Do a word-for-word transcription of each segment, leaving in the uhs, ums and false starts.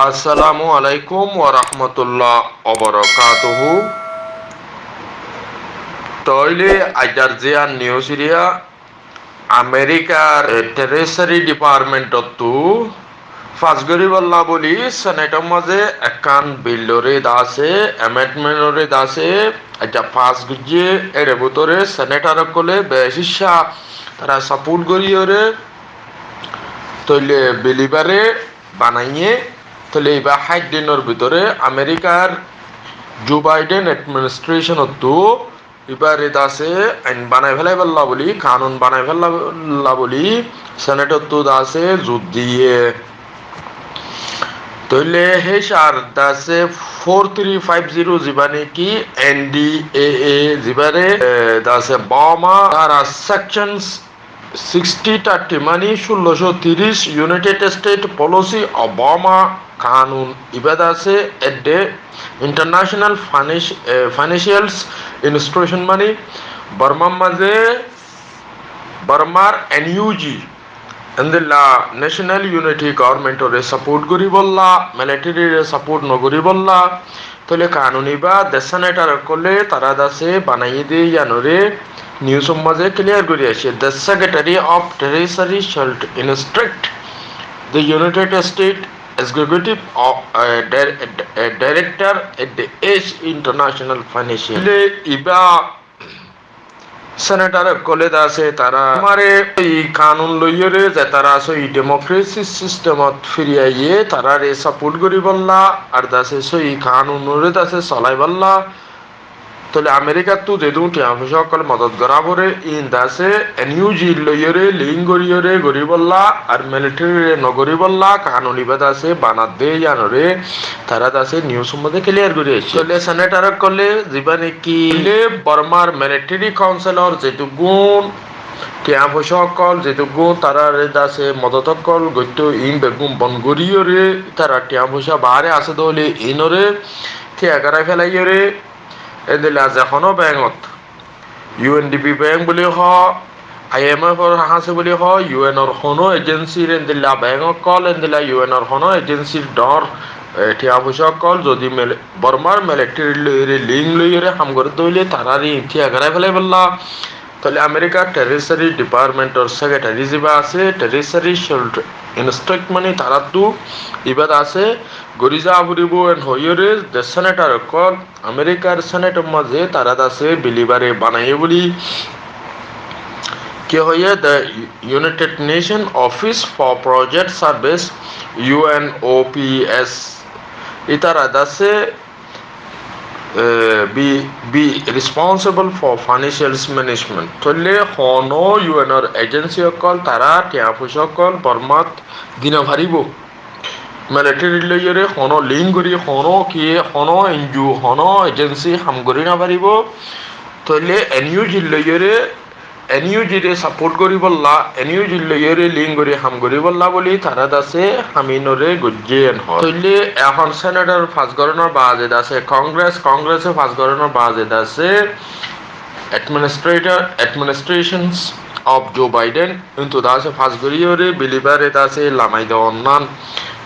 Assalamu alaikum warahmatullah wabarakatuhu. Tóile aijjar ziyán news iriya, Amerikar, eh, Treasury Department ottu fas goríbolla buli Senate or mazé ekkán bill ore dase, amendment ore dase, aijja fas goijje, ere bútore senator okkole beci icca tara support gorí ore, tóile bill ibare banaiye, tóile iba háit dinor bútore Amerikar Joe Biden administration ottu ibare dase ain banai félaibolla buli, kanun banai félaibolla buli Senate ottu dase zor diye. Tóile hé sar dase four three five zero ziba niki N D A A zibare, eh, dase Obama tara sections sixty thirty mani cúlloco tiríc United States Policy Obama kanun ibá dase edde international finance, eh, financials institution mani Bormar mazé Bormar N U G endilla National Unity Government ore support goríbolla, military re support no goríbolla, tóile kanun ibá de senator okkole tara dase banaiye de iyanore news or mazé clear gorí aicce. The Secretary of Treasury shall instruct the United States Executive of, uh, Dir-, uh, Director at the Ace International Financial. Tóile ibá senator okkole dase tara amare ei kanun loiyore ze tara sóhi democracy system ot firi aiye tarare support goríbolla ar dase sóhi kanun ore dase solaibolla. Tóile Amerikattu zedún tiañ foicá okkol modot gorá fore, iín dase N U G loiyore link goríyore goríbolla ar military re no goríbolla kanun ibá dase banadde iyanore tara dase news or mazé clear gorí aicce. Tóile senator okkole ziba niki tóile Bormar military council or zedukkún tiañ foicá okkol zedukkún tarare dase modot okkol goitto iín beggún bon goríyore tara tiañ foicá baáre asé de óile iínore tiya gorai félaiyore endilla ze hono bank ot, U N D P bank buli hoó, I M F or hañsé buli hoó, U N or hono agency r endilla bank okkol, endilla U N or hono agency r dhoóñr, eh, tiañ foicá okkol zodi mil-, Bormar military loiyore link loiyore ham gorédde óile tarare iín tiya gorai félaibolla. Tóile Amerikar Treasury Department or secretary ziba asé, Treasury shall instruct mani taráttu ibá dase gorí za foribó en hoiyore de senator okkol Amerikar Senate or mazé tara dase bill ibare banaiye buli ki hoiye, the United Nations Office for Project Service, U N O P S, ítara dase, eh, be, be responsible for financial management. Tóile hono U N or agency okkol tara tiañ foicá okkol Bormat di no faribó. Military loiyore hono link gorí, hono ki, hono N G O, hono agency ham gorí no faribó. Tóile N U G loiyore, N U G re support goríbolla, N U G loiyore link gorí ham goríbolla buli tara dase ham iínore goijje en hoó. Tóile ehón senator fas gorónor baade dase Congress, Congress e fas gorónor baade dase administrator, administrations of Joe Biden, kintu dase fas goríyore bill ibare dase lamai de onnán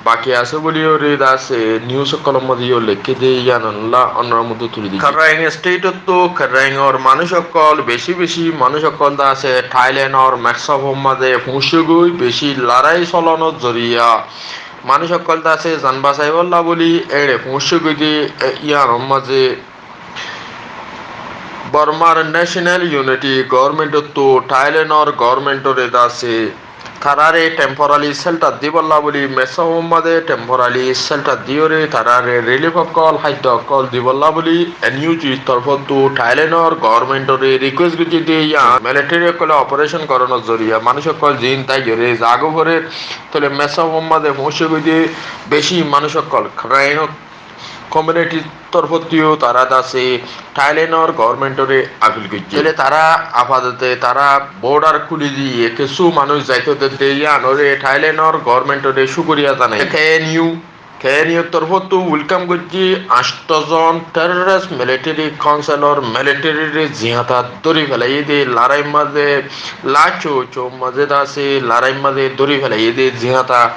baki asé buli yore dase news okkol or mazé yó lekí de, iyan onnán la onnán or mazé tuli diyé. Karen state ottu Karen or manúic okkol, beci beci manúic okkol dase Thailand or Mae Sot or mazé foóñsi goi, beci lorai solonor zoriya manúic okkol dase zan basaibolla buli ere foóñsi goi de, e, iyan or mazé Bormar National Unity Government ottu Thailand or government ore dase tarare temporary shelter dibolla buli Mae Sot or mazé temporary shelter diyore tarare relief okkol, haiddo okkol dibolla buli N U G torfottu Thailand or government ore request goijje de iyan military okkole operation goronor zoriya manúic okkol zin taiyore zaga fore, tóile Mae Sot or mazé foóñsi goi de beci manúic okkol Karen community torfottu yó tara dase Thailand or government ore appeal goijje. Tóile tara afatote tara border kúli diye, kessú manúic zaito de de iyan ore Thailand or government ore cúkuriya zanai. K N U, K N U torfottu welcome goijje ancto zon terrorist military council or military re ziyáñta dóri félaiye de lorai mazé, lacco co mazé dase lorai mazé dóri félaiye de ziyáñta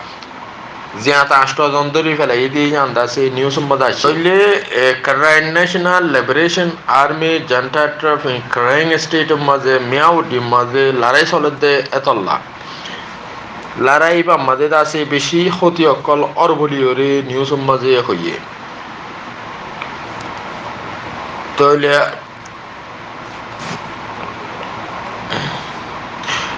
Ziyán añctho zon dóri felaiyé dé yían dase news or mazé aiccé. Tóile, e, Karen National Liberation Army Janta Trap in Karen State or mazé Myawaddy mazé larái solédde étolla. Larái íbar mazé dase bicí hóti ókkol ór buli yóre news or mazé hoiyé. Tóile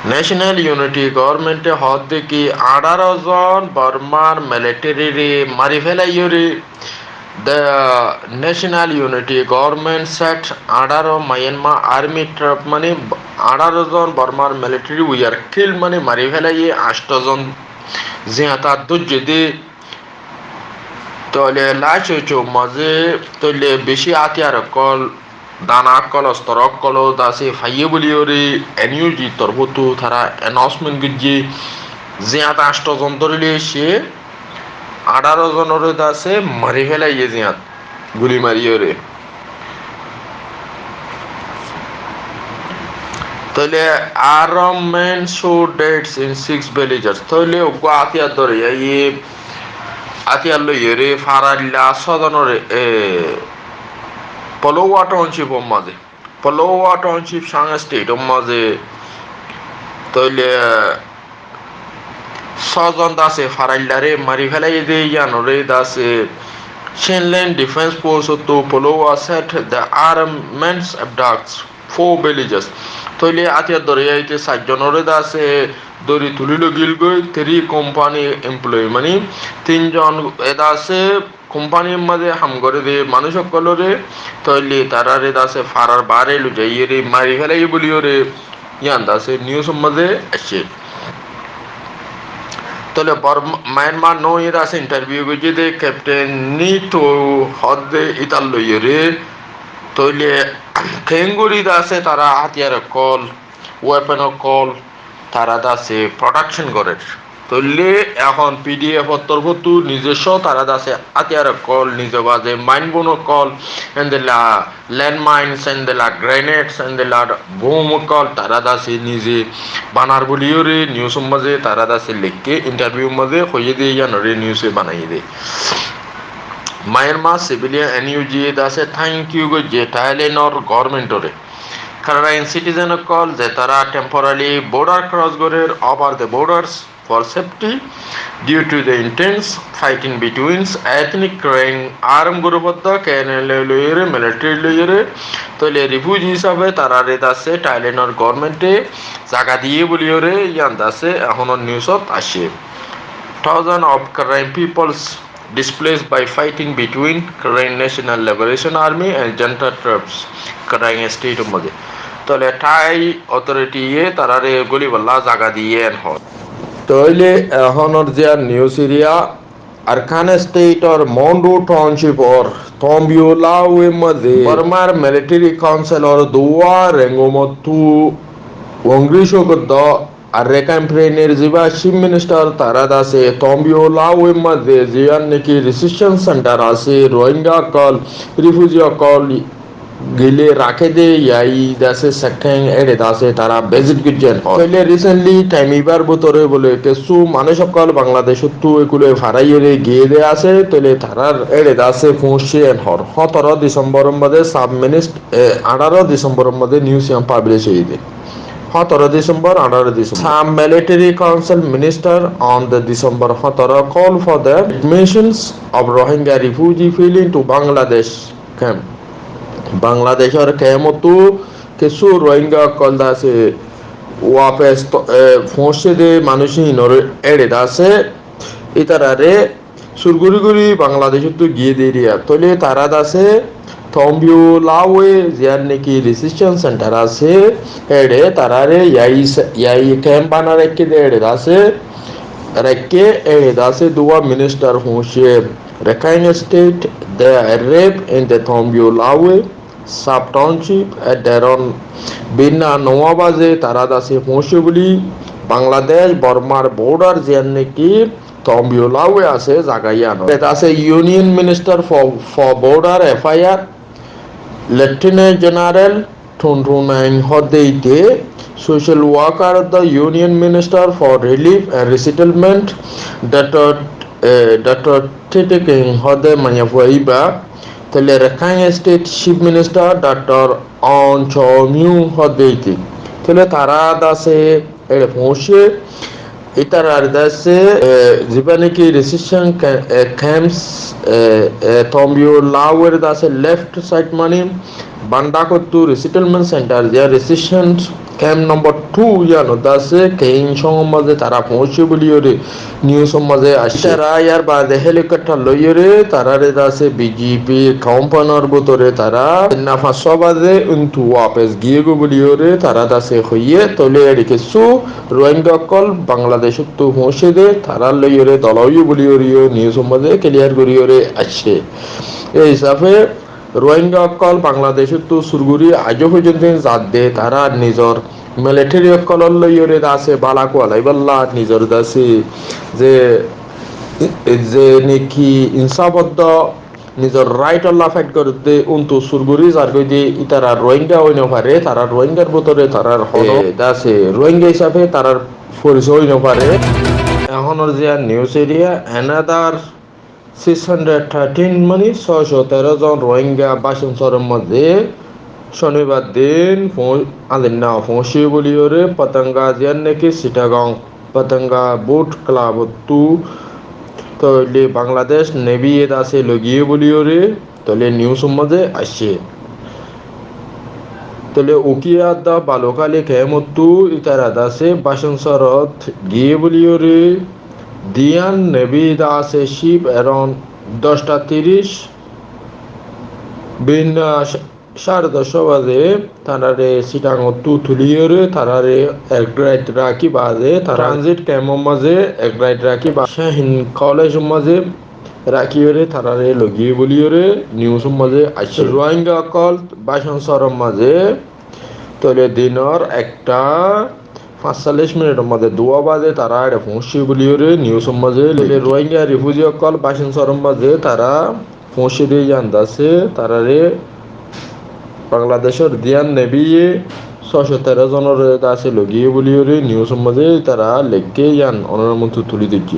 National Unity Government e hoódde ki añçáro zon Bormar military re mari felaiyóre. The National Unity Government said añçáro Myanmar Army trap mani añçáro zon Bormar military were killed mani mari felaiyé, añctho zon ziyán dóijje dé. Tóile laic oiccé mazé tóile bicí átiyar ókkol, dana ókkol, ostoro ókkol dase faiyé buli yóre N U G torfóttu tara announcement goijjé. Ziyán añctho zon dóri loiyé, añçáro zonoré dase mari felaiyé ziyán guli mari yóre. Tóile armed men shoot dead in six villages. Tóile uggwá átiyar dóri aiyé, átiyar loiyóre farailla só zonoré, e, Polowa Township or mazé. Polowa Township Shan State or mazé. Tóile só zon dase faraillaré mari felaiyé dé yíanoré dase Chinland Defense Force ottu Polowa said the armed men abducted four villages. Tóile átiyar dóri aiyé sair zonoré dase dóri tuli loi giyói, three company employee mani tin zon e dase company r mazé ham goré dé manúic ókkoloré, tóile taráre dase farar baáre loi zaiyóre mari felaiyé buli yóre yían dase news or mazé aiccé. Tóile Borm-, Myanmar Now e dase interview goijjé dé Captain Ni Tho hoódde ítar loiyóre. Tóile keéngorí dase tara átiyar ókkol, weapon ókkol tara dase production gorér. Tóile ehón P D F or torfóttu nizossó tara dase átiyar ókkol, nizo baze mine gun ókkol, endilla land mines, endilla grenades, endilla bomb ókkol tara dase nize banar buli yóre news or mazé tara dase leikké, interview or mazé hoiyé dé yíanoré news e banaiyé dé. Myanmar civilian N U G e dase thank you goijjé Thailand or government oré. Karen citizen ókkol ze tará temporarily border cross gorér over the borders for safety due to the intense fighting between ethnic Karen armed group of the K N L A loiyóre, military loiyóre, tóile refugee hísafe taráre dase Thailand or government e zaga diyé buli yóre yían dase ehónor news ot aiccé. Thousands of Karen peoples displaced by fighting between Karen National Liberation Army and Junta troops, Karen State or mazé. Tóile Thai authority e taráre goli bolla zaga diyé en hoó. Tóile ehónor ziyán news area, Arakan State or Mondu Township or Tombyo Lawe or mazé Bormar Military Council or duwa rengomottu Wongri Sogordo Ar Rakhine Frontier ziba Chief Minister tará dase Tombyo Lawe mazé ziyán niki reception center asé, Rohingya ókkol, refugee ókkol gile raké dé yai dase sekkén éçe dase tará visit goijjé en hoó. Tóile recently time ibar bútore bóle kessú manúic ókkol Bangladecóttu ekule faraiyóre giyé dé asé, tóile tarár éçe dase foóñiccé en hoó. Hótoro December or mazé sub minist-, e, añçáro December or mazé news yían publish óiye dé. Hótoro December, añçáro December. Some military council minister on the December hótoro call for the admissions of Rohingya refugee fleeing to Bangladesh camp. Bangladecór camp ottu kessú Rohingya ókkol dase wapes to-, e, foóñiccé dé manúic ínor éçe dase ítarare sur gorí gorí Bangladecóttu giyé dé eriya. Tóile tará dase Tombyo Lawe ziyán niki reception center asé, éçe taráre yai sa-, yai camp banai raikké dé éçe dase raikké, éçe dase duwa minister foóñiccé Rakhine State. They arrived in the Tombyo Lawe sub township at around binna nowa baze tará dase foóñiccé buli Bangladec Bormar border ziyán niki Tombyo Lawe asé zaga yíanot. Dase Union Minister for, for Border Affairs, Lieutenant General Thun Thun Aung hoó dé íte, social worker, the Union Minister for Relief and Resettlement, Doctor E, Doctor Tete Keng hóde maiyafuwa íba, tóile Rakhine State Chief Minister Doctor Aung San Suu Kyi hóde íte. Tóile tará dase ére foóñiye, ítarar dase, e, zibá niki reception ca-, e, camps, e, e, tombiyo lawere dase left side mani Bandakottu resettlement center, ziyán reception camp number two yíanot dase Keim Song or mazé tará foóñiye buli yóre news or mazé aiccé. Tará yar baade helicopter loi yóre tarare dase B G P compound or bútore tará tinta fañs só baze untu wapes giyé goi buli yóre tará dase hoiyé. Tóile ére kessú Rohingya ókkol Bangladecottu foóñiye de tará loi yóre dola óiye buli yóre yó news or mazé clear gori yóre aiccé. Ei hísafe Rohingya ókkol Bangladecottu sur gori aijjó foijjonto zadde tará nizor military ókkolor loi yóre dase bála kuwalaibálla nizor dase ze, ze niki insaf oddo nizor right olla fight goredde untu sur gori zargoi de ítara Rohingya ói no fare, tará Rohingyar bútore tarár hono, e, dase Rohingya hísafe tarár forisoy ói no fare. Ehónor ziyán news area another six hundred thirteen mani só cót teró zon Rohingya Bácon Sór or mazé Cónibar din fo-, azinna foóñiye buli yóre Patanga ziyán niki Chittagong Patanga Boat Club ottu tóile Bangladesh Navy ye dase loi giyé buli yóre tóile news or mazé aiccé. Tóile Ukiya da Balukali camp ottu ítara dase Bácon Sórot giyé buli yóre Diyan Navy dase ship around dosta tiris bina sare dosta baze tarare Chittagong ottu tuli yóre tarare ek rait raki baade tará transit camp or mazé ek rait raki baade Shahin College or mazé raki yóre tarare loi giyé buli yóre news or mazé aiccé. Rohingya ókkol Bácon Sór or mazé tóile dinor ekta fañscállic minit or mazé duwá baze tará ére foóñiye buli yóre news or mazé tóile Rohingya refugee ókkol Bácon Sór or mazé tará foóñiye de yían dase tarare Bangladecor Diyan Navy ye só cót teró zonore dase loi giyé buli yóre news or mazé tará leikké yían onórar muúntu tuli dóijje.